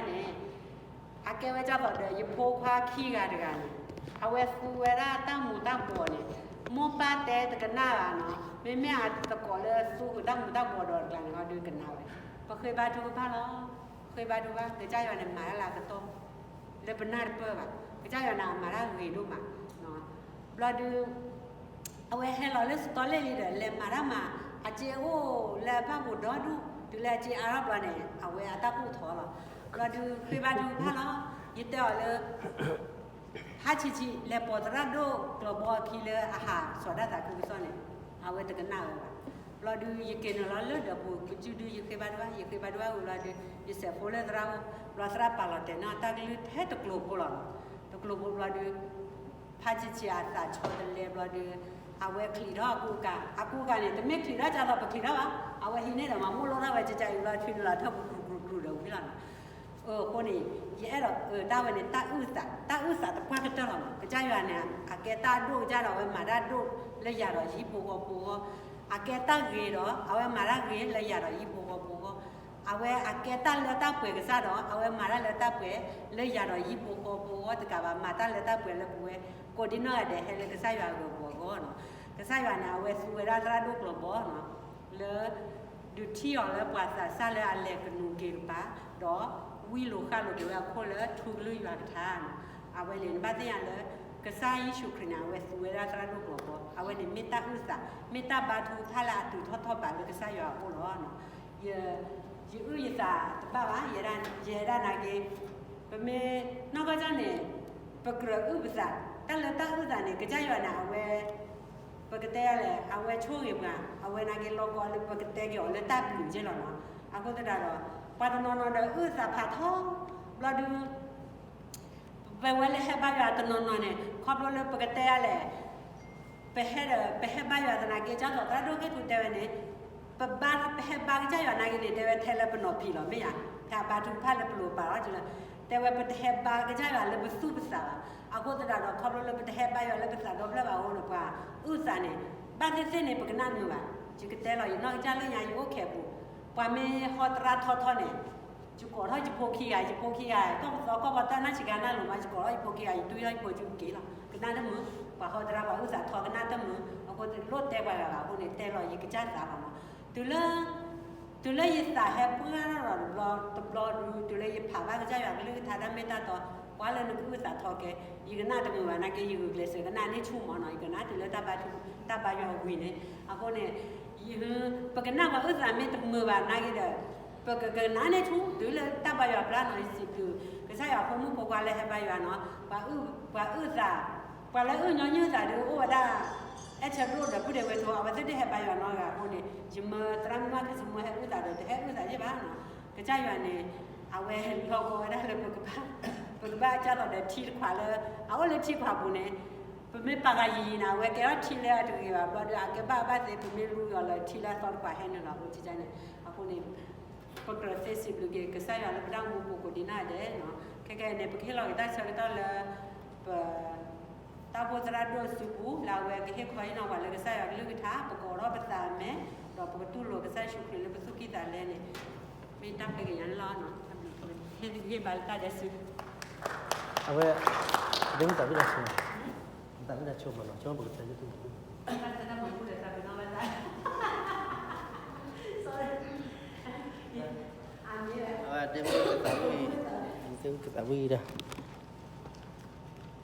န့ၣ် အကဲဝဲဒ်သိးဒီး ယဖိခွါခံဂၤတဂၤန့ၣ် အဝဲသူဝဲဒၣ်တၢ်မူၤတၢ်ဘှီးန့ၣ် မိၢ်ပၢ်တဲတကနၣ်ဘၣ်နီၤ. မ့မ့ၢ်အသကိးလၢသူဃုာ်တၢ်မူၤတၢ်ဘှီးဒီးတကျါန့ၣ် ဟီဒုးကနၣ်ဝဲ. ပဃ့ဘါထုကဖၣ်လီၤ. ဃ့ဘါထုကဖၣ် ကစၢ်ယွၤန့ၣ် မၤတၢ်လၢအကတီၢ် လၢပနၢ်တပၢၢ်ဘၣ်. ကစၢ်ယွၤန့ၣ် အမၤတၢ်ဂ့ၤဒိၣ်မး. ဘျီဒုး အဝဲဟဲလီၤလၢစတီလဲၣ်လံဒီး လဲၤမၤတၢ်မၤ အစ့အိၣ်လၢအဘၣ်ပူၤဒီဒူၣ် တုၤလၢအစ့အါထီၣ်ဘျီန့ၣ် အဝဲအတၢ်ကူၣ်ထီလီၤ. ဘျီဒုး ဃ့ဘါထုကဖၣ်လီၤ. ယတဲအီၤလၢ ဟါဆံးဆံး လဲၤပိာ်သရၣ်ဒိၣ်ကျီၤဘီအခံလၢအဟးစီၤတၢ်သးခုကစီၣ်န့ၣ် အဝဲတကနၣ်ဝဲဘၣ်. ဘျီဒုး ယက့ၤနုာ်လီၤလၢဒၢးပူၤ ပစုဒု ယဃ့ဘါထုကဖၣ် ယဃ့ဘါထုကဖၣ်ဝံၤဘျီဒုး ယစဲးဖိလၢသရၣ်အိၣ် ဘျီသရၣ်ပာ်လီၤတဲာ်န့ၢ်တၢ်ကလုၢ်ထဲတကျိၤဖိလီၤ. တကျိၤဖိဘျီဒုး ဖါဆံးဆံးအသးဆီတလဲဘျီဒုး အဝဲချံးထီၣ်အကူအကၤ, အကူအကၤန့ၣ် တမ့ၢ်ချံးထီၣ်ဒ်သိးပချံးထီၣ်ဘၣ်, အဝဲဟံးန့ၢ်ဒီးမၤမိၢ်လိၣ်ထီၣ်ဝဲကကါအံၤဘျီ ဆူနုာ်လီၤထီၣ်ပူၤကြူးကြူးကြူးဒီးဝံၤလီၤနီၤ. အဃိန့ၣ် ယအဲၣ်ဒိးအၢတၢ်ဝဲန့ၣ် တၢ်အုၣ်သး, တၢ်အုၣ်သးတပှၢ်ကတၢၢ်လီၤနီၤ. ကစၢ်ယွၤန့ၣ် အကဲတၢ်အဒိၣ်ကစၢ်ဒီး အဝဲမၤတၢ်ဒိၣ်လၢယၤဒီးယဟံၣ်ဖိဃီဖိအဂီၢ်, အကဲတၢ်ဂ့ၤဒီး အဝဲမၤတၢ်ဂ့ၤလၢယၤဒီးယဟံၣ်ဖိဃီဖိအဂီၢ်, အဝဲအကဲတၢ်လၢတၢ်ပှဲၤကစၢ်ဒီး အဝဲမၤတၢ်လၢတၢ်ပှဲၤလၢယၤဒီးယဟံၣ်ဖိဃီဖိအဂီၢ်တကးဘၣ် မၤတၢ်လၢတၢ်ပှဲၤလၢပဝဲ ကိးဒံနီၢ်ဂၤဒဲးဟဲလၢကစၢ်ယွၤအဂ့ၤပူၤအဂီၢ်နီၤ. ကစၢ်ယွၤန့ၣ် အဝဲသူဝဲဒၣ်သရၣ်ဒိၣ်ကျီၤဘီနီၤ လၢ ဒုးထံၣ်အီၤလၢပှၤသးစၢ်လၢအလဲၤကနူၤက့ၤကပၤ, ဒီးဝံလိာ်ဃၣ်လိာ်က့ၤဝဲအခိၣ်လၢထူကလုၢ်ယွၤကထါနီၤ. အဝဲန့ၣ် နဘၣ်သ့ၣ်ညါလၢ ကစၢ်ယ့ၣ်ၡူးခရံာ်န့ၣ် အဝဲသူဝဲဒၣ်သရၣ်ဒိၣ်ကျီၤဘီ, အဝဲန့ၣ်မ့ၢ်တၢ်အုၣ်သး, မ့ၢ်တၢ်ဘါထုကဖၣ်လၢအတုၤထီၣ်ထီၣ်ဘးလၢကစၢ်ယွၤအအိၣ်လီၤ. ယ ယအုၣ်ယသးတဘၣ်ဘၣ်, ယဲဒၣ်နာ်က့, ပမ့ၢ်နီၢ်ကီၢ်ကၢ်န့ၣ် ပကြၢးအုၣ်ပသး, တၢ်လၢတၢ်အုၣ်သးန့ၣ် ကစၢ်ယွၤန့ၣ် အဝဲ ပကတဲလဲၣ်, အဝဲဆိၣ်ဂ့ၤပှၤ, အဝဲနာ်က့လီၤကီလၢပကတဲက့ၤအီၤလၢတၢ်ဘျုးက့လီၤနီၤ. အဃိသတးဒီး ပှၤတနီၤနီၤဒီးအုၣ်သးဖးထီ, ဘျီဒုး ပဝဲလၢဟဲဘါယွၤတနီၤနီၤန့ၣ် ခီဖျိလၢပကတဲလဲၣ်, ပဟဲဒီး ပဟဲဘါယွၤသနာ်က့ ကၠီသီးသရၣ်ဒိၣ်ကဲထူတဲဝဲန့ၣ်, ပဘါ ပဟဲဘါကစၢ်ယွၤနာ်က့န့ၣ် တဲဝဲထဲလၢပနီၤဖံးလီၤ မ့ၢ်ဧါ, ဖဲအဘါထုကဖၣ်လၢပလိၤပာ်လီၤက့လီၤ, တဲဝဲပတဟဲဘါကစၢ်ယွၤလၢပသူၣ်ပသးဘၣ်. အဃိသတးဒီး ခီဖျိလၢပတဟဲဘါယွၤလၢပသးဒီဖျၢၣ်ဘၣ်အဃိန့ၣ် ပှၤအုၣ်သးန့ၣ် ဘၣ်သ့ၣ်သ့ၣ်န့ၣ် ပကနၣ်တမုာ်ဘၣ်. ယကတဲလီၤ ယနီၢ်ကစၢ်လၢညါ ယအိၣ်ခဲအပူၤ, ပှၤမ့ၢ်ဟီသရၣ်ထီထီန့ၣ် ယကိးထီၣ်ယဖိခံဂၤ, ယဖိခံဂၤ ကီၢ်ပသီကီၢ်ပှၤတၢ်နၢ်ဆံးကါနၢ်လိၤမး, ယကိးထီၣ်ယဖိခံဂၤ ယတူၢ်ထီၣ်ယဖိစုက့ၤလီၤ, ကနၣ်တမုာ်, ပှၤဟီသရၣ်ပှၤအုၣ်သးထီကနၣ်တမုာ်, အဃိလိၣ်တဲပှၤဂၤဘၣ်အဃိန့ၣ် တဲလီၤယကစၢ်သးလီၤနီၤ. တုၤလၢ တုၤလၢယသးဟဲပှၢ်ထီၣ်ဒီးတဘျီတဘျီဒုး တုၤလၢယဖးဘၣ်ကစၢ်ယွၤကလုၢ်ကထါတၢ်မ့ၢ်တၢ်တီ, ပှၤလၢနကအုၣ်သးထီကဲ, ယကနၣ်တမုာ်ဘၣ်နာ်က့ ယဂုာ်ကျဲးစၢးကနၣ်န့ၢ်ဆူၣ်မးနီၤ, ယကနၣ်တုၤလၢတၢ်ဘါထု တၢ်ဘါယွၤဝံၤန့ၣ်, အဃိန့ၣ် ယ ပကနၣ်ပှၤအုၣ်သးမ့ၢ်တမုာ်ဘၣ်နာ်က့ဒီး ပကကနၣ်န့ၢ်ဆူၣ် တုၤလၢတၢ်ဘါယွၤပျၢ်နီၤ, ယစံးဘျုး ကစၢ်ယွၤဖိမုၣ်ဖိခွါလၢဟဲဘါယွၤနီၤ, ပှၤအုၣ် ပှၤအုၣ်သး, ပှၤလၢအုၣ်ညီနုၢ်သးဒုးအိၣ်ဝဲဒၣ် အဲၣ်ဆၢဒိၣ်ဒီးပုၢ်ဒဲးဝဲထိ အဝဲသ့ၣ်တဟဲဘါယွၤနီတဂၤအဃိန့ၣ် ယမၢသရၣ်မုၣ်မၢ်ခ့စမူဟဲအုၣ်သးဒီး တဟဲအုၣ်သးယဲၢ်ဘၣ်နီၤ, ကစၢ်ယွၤန့ၣ် အဝဲလီၤကီဝဲဒၣ်လၢပကဘၣ် ပကဘၣ်ကၢ်သိးဒီးထံတခွးလၢ အအိၣ်လၢထံခွးပူၤန့ၣ် ပမ့ၢ်ပာ်ဂၤယံာ်ယံာ်န့ၣ် အဝဲကဲထီၣ်ထံလၢအတဂ့ၤဘၣ်ဘျီဒီး အကဲဘၣ်ဘၣ်သ့ ပမ့ၢ်လူလီၤလၢထံလၢအသီတခွးဟဲနုာ်လီၤအဃိန့ၣ်, အဃိန့ၣ် ပကြၢးသ့စံးဘျုးက့ၤကစၢ်ယွၤလၢပတၢ်မူပူၤကိးဒံနီၢ်ဒဲးနီၤ, ခဲကနံၣ်န့ၣ် ပကဟ့ၣ်လီၤက့ၤတၢ်ဆၢကတီၢ်လၢ ပ တၢ်အိၣ်ဖှိၣ်သရၣ်ဒိၣ်စုပူၤ လၢအဝဲကဟ့ၣ်ခီဟ့ၣ်နီၤပှၤလၢကစၢ်ယွၤကလုၢ်ကထါ ပကိးထီၣ်ပသးအမဲာ် ဒီးပကတူၢ်လိာ်ကစၢ်ယ့ၣ်ၡူးခရံာ်လၢပသူၣ်ကံၢ်သးလဲန့ၣ် မ့ၢ်တၢ်ခွဲးကညးန့ၣ်လီၤ. ဟ့ၣ်ဂံၢ်ဘါလၢတၢ်ဒဲးစု အဝဲ ဒ်မတၤဘၣ်တၢ်ဆိ မတၤဘၣ်တၢ်ဆိမးနီၤ ကၠီပကတဲယတူၢ် အဝဲဒ်မတၤဘၣ် ကသးဝံၣ်ဒၣ်